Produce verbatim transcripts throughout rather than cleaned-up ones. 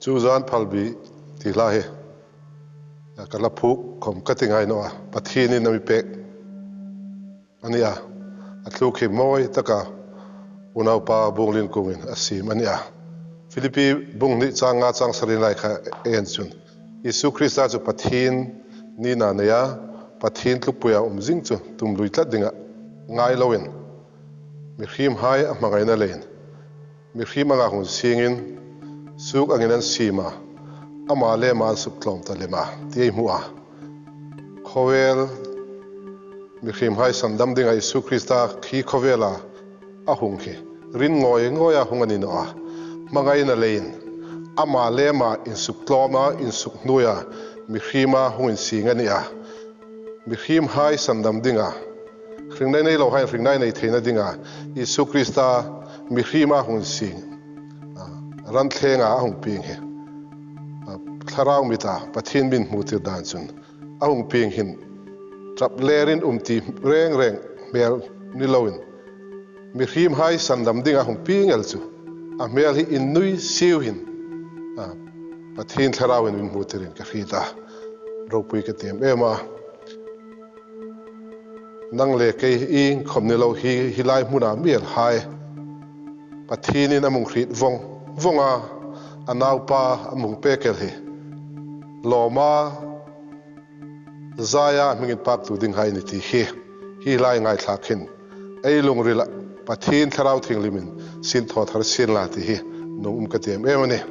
Chu zan phalbi ti hla hi ka la phuok khom ka ti ngai naw a, Pathienin a mi pek a ni a. A tluk hi mawi taka unaupa Bunglin Kungin a siem a ni a. Philippi bung hni chang nga chang sari lai kha en chun, Isu Krista chu Pathien nina nei a, Pathien tlupuia um zing chu tum lui tlat dinga ngai loin, mihriemhai a hmangaina leiin mihriem anga hung siengin, suok angin an siem a, ama lema an suktlawm ta lem a, ti ei hmu a. Khawvel mihriemhai sandam dinga Isu Krista khi khawvela a hung khi ring ngawi ngawia hung a ni naw a. Hmangaina leiin ama lema insuktlawma, insukhnuoia, mihriema hung insieng a ni a. Mihriemhai sandam dinga, hringnai nei lohai hringnai nei theina dinga Isu Krista mihriema hung insieng, a, ran thlenga a hung pieng hi, a, thlarau mita Pathien min hmutir dan chun a hung pieng hin, ṭap lerin um ti reng reng hmel ni loin, mihriemhai sandam dinga hung pieng el chu a hmel hi innui siu hin, a, Pathien thlarauin min hmutirin ka hriet a. Ropui ka ti em em a. Nang le kei iengkhom ni lo hi, hi lai hmuna mi elhai Pathienin a mi hriet vong vong a, a naupa a mi pek el hi lawma zaia hming inpaktu dinghai ni ti hi, hi lai ngaithlak hin ei lungrila Pathien Thlarau Thienghlimin sin thaw thar sien la ti hi nung um ka ti em em a nih.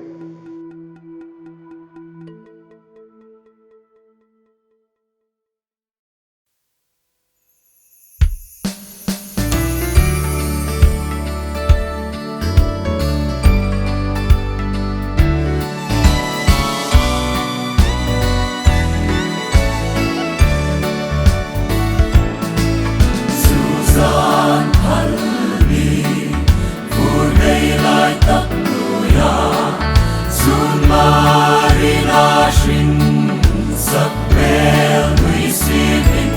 Susan Phalbi, vur dei lai tak hnuoia, sun mari la hring sak bel nui siemin,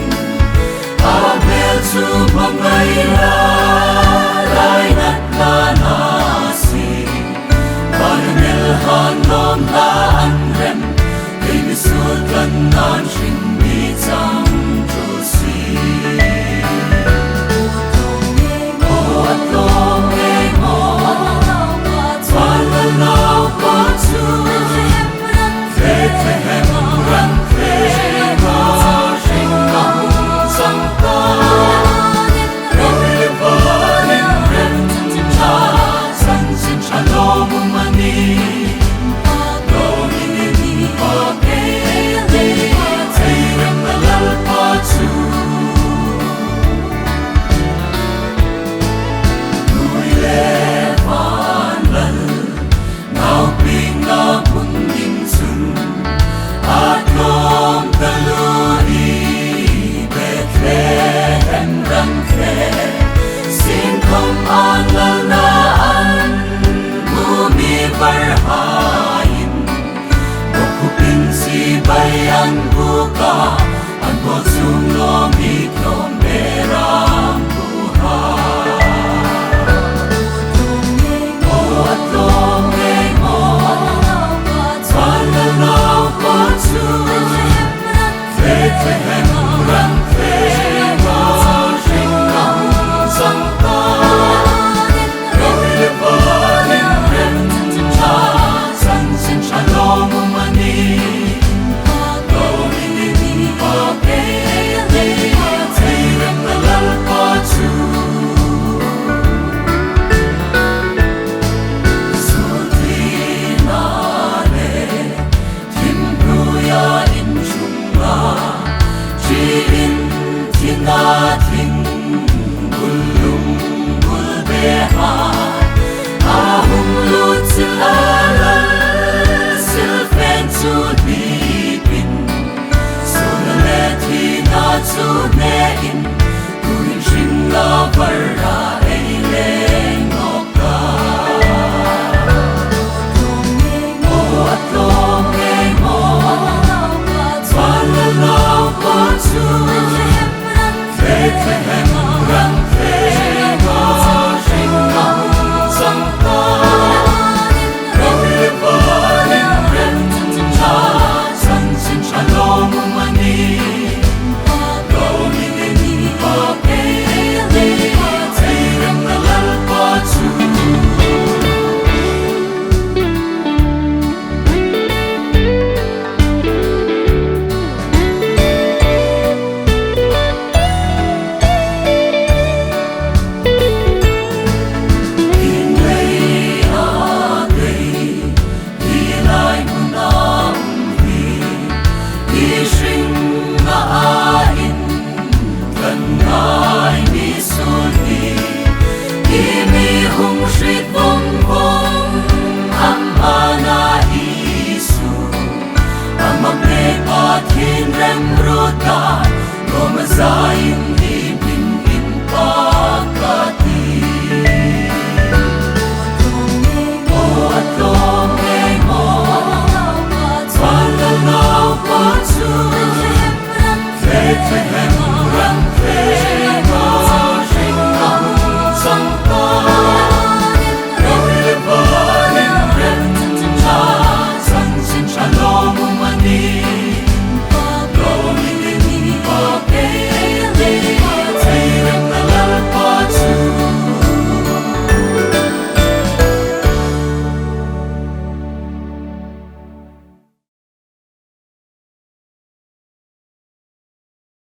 a bel chu hmangaina lainatna a si. Van mel han lawm hla an rem, ei mi suktlawm nan hring mi chang chu si.